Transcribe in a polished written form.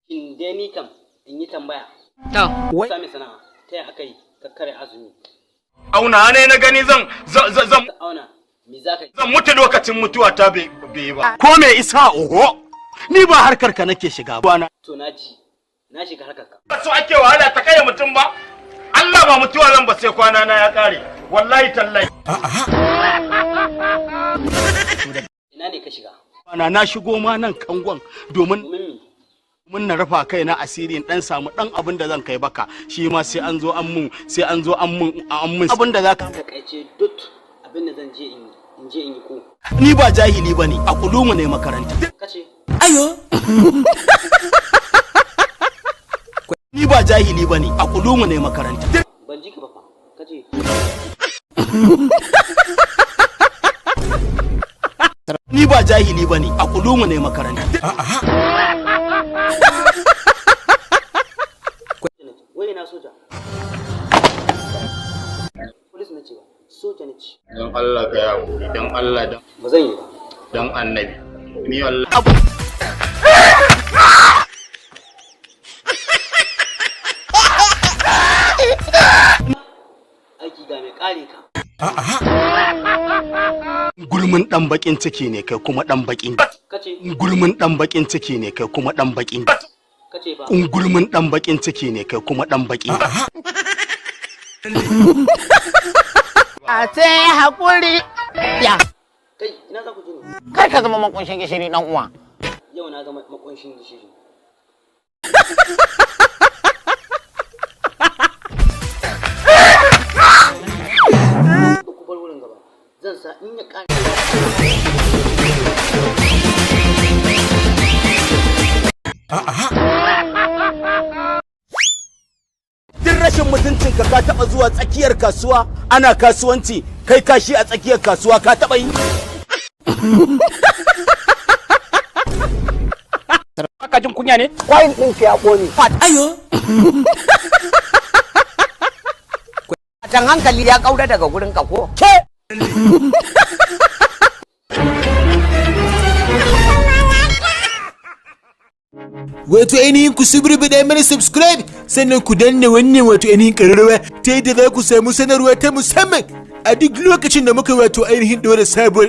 Shin dai ni kam in yi tambaya. To. Wai sami sana'a, ta yaya aka yi ka kare azumi? Auna ne na gani zan zan zan Ka auna me za ka yi? Zan mutu lokacin mutuwa ta bai bai ba. Ko me isa oho, ni ba harkar ka nake shiga ba na. To, na ji, na shiga harkar ka. So ake wahala ta kai mutum ba. Allah ba mutuwa zan ba sai kwana na ya kare. Wallahi tallahi. Ina ne ka shiga? Na shigo ma nan kangon domin Domin me? mun na rufa kai na asiri in dan samu dan abin da zan kai baka, shi ma sai an zo an mun, sai an zo an mun abin da zaka Takaice duk abin da zan je in yi, in je in yi ko. Ni ba jahili bane, a kulumu ne makaranta. Kace? Ayo. Ni ba jahili bane, a kulumu ne makaranta. Ban ji ka ba fa. Kace? Ni ba jahili bane, a kulumu ne makaranta. Wai na soja. Police na ce ba, soja na ce. Dan Allah ka ya hakuri, dan Allah, dan Ba zan yi ba. dan annabi. Ni wallahi Aiki ga mai kare ka. Gulmin dan bakin ciki ne kai kuma dan bakin. Kace? Gulmin dan bakin ciki ne kai kuma dan bakin. Kace ba. Gulmin dan bakin ciki ne kai kuma dan bakin. A sai haƙuri. Ya. Kai, ina za ku je ne? Kar ka zama makunshin gishiri, dan uwa. Yau na zama makunshin gishiri. Ba ku bar wurin gaba. Zan sa in ya ƙare. Duk rashin mutuncin ka, ka taba zuwa tsakiyar kasuwa ana kasuwanci kai kashi a tsakiyar kasuwa, ka taba yi? Baka jin kunya ne? Kwayin ɗinka ya ƙone. Ayo. Can hankali ya ƙaura daga gurin ka ko? Ke. Wato ainihin ku suburbuɗa mana subscribe, sannan ku danna wannan wato ainihin ƙararrawa ta yadda za ku samu sanarwa ta musamman a duk lokacin da muka wato ainihin ɗora sabuwar